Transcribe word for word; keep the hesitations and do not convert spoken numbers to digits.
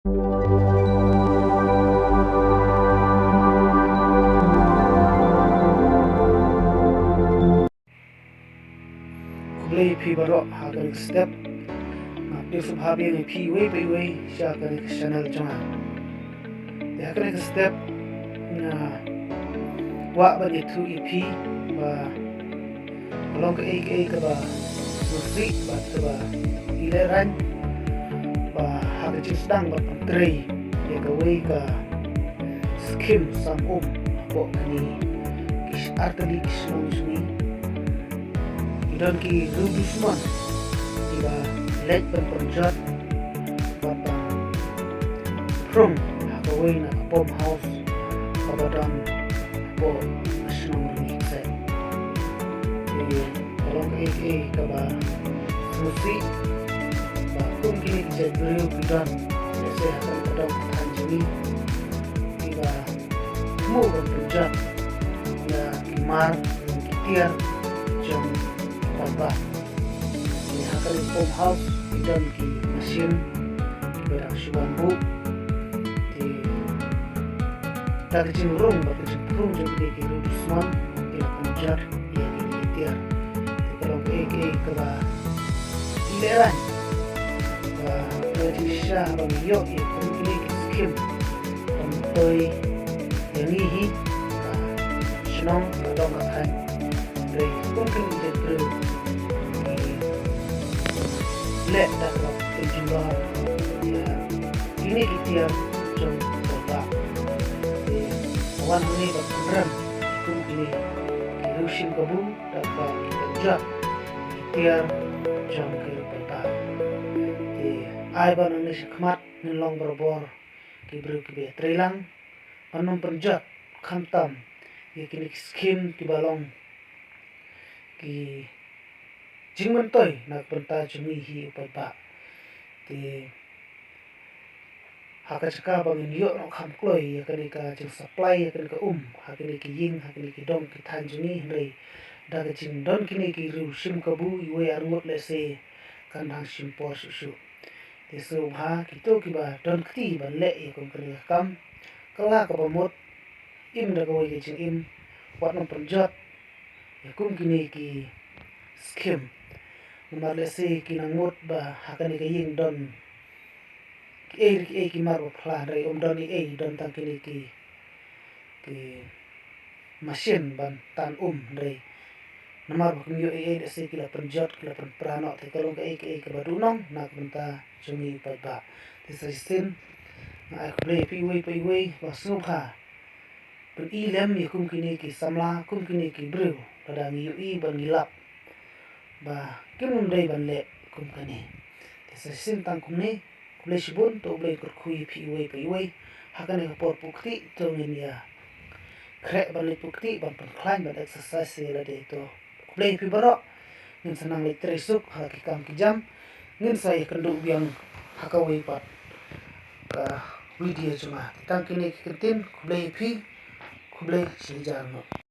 Khublei phi baroh ha kane ka step. Nga pdiang sngewbha biang ïa phi iwei pa iwei sha kane ka channel jong nga. Te ha kane ka step nga kwah ban ïathuh ïa phi ba ka long kaei kaei kaba sngewsih bad kaba i lehraiñ ba ha ka jingsdang ban pyntrei ïa kawei ka skhim sam um hapoh kine ki artylli ki shnong jong ngi. Ki don ki riew dusmon kiba leit ban pynjot bad ban phrung ha kawei na ka pump house kaba don hapoh ka shnong Rngiew Kseh. Te ka long kaei kaei kaba sngewsih ba kum kine ki jait briew ki don, lehse ha kane ka dong ka thaiñ jong ngi, kiba thmu ban pynjot ïa ki mar, ïa ki tiar jong ki paidbah. Te ha kane ka pump house ki don ki machine kiba dang shu wan buh. Te da ka jingrung bad ka jingphrung jong kine ki riew dusmon ki la pynjot ïa kine ki tiar. Te ka long kaei kaei kaba i lehraiñ ba ka jingshisha ba ngi ïoh ïa kum kine ki skhim ban poi ïa ngi hi ka shnong ka dong ka thaiñ. Hynrei kum kine ki jait briew ki leh da kaba pynjulor ïa kine ki tiar jong ki paidbah. Te wan hangne ban pynrem kum kine ki riew shim kabu da kaba ki pynjot ki tiar jong ki riew paidbah. Te ai ba nangne shakhmat ngin long barabor ki briew kiba ïatreilang ban ym pynjot khamtam ïa kine ki skhim kiba long ki jingmyntoi na ka bynta jong ngi hi u paidbah. Te ha ka jaka ba ngin ïoh noh kham kloi ïa kane ka jingsupply ïa kane ka um ha kine ki ïing ha kine ki dong ki thaiñ jong ngi, hynrei da ka jingdon kine ki riew shim kabu iwei arngut lehse kan dang shim por shuh shuh. Te sngewbha kito kiba don kti ban leh ïa kum kane ka kam, kylla kaba mut, im da kawei ka jingim, wat nym pynjot ïa kum kine ki skhim. Namar lehse ki nang mut ba ha kane ka ïing don kiei kiei ki mar ba phla, hynrei ym don ei ei, don tang kine ki ki machine ban tan um, hynrei namar ba kim ïoh ei ei lehse ki la pynjot, ki la pynpra noh. Te ka long kaei kaei kaba duhnong na ka bynta jong ngi u paidbah. Te sa shisien nga ai khublei ïa phi iwei pa iwei ba sngewbha pyni lem ïa kum kine ki samla, kum kine ki briew lada ngi ïohi ba ngi lap ba kim dei ban leh kum kane. Te sa shisien tang kumne, khublei shibun, to U Blei un kyrkhu ïa phi iwei pa iwei. Ha kane ka por puktih to ngin ïa khreh ban leit puktih ban pynkhlaiñ ban exercise ïa lade. To khublei ïa phi baroh. Ngin sa nang leit trei suk ha ki kam ki jam. Ngin sa ïakynduh biang ha kawei pat ka video jong nga. Tang kine ki kyntien, khublei ïa phi. Khublei shihajar nguh.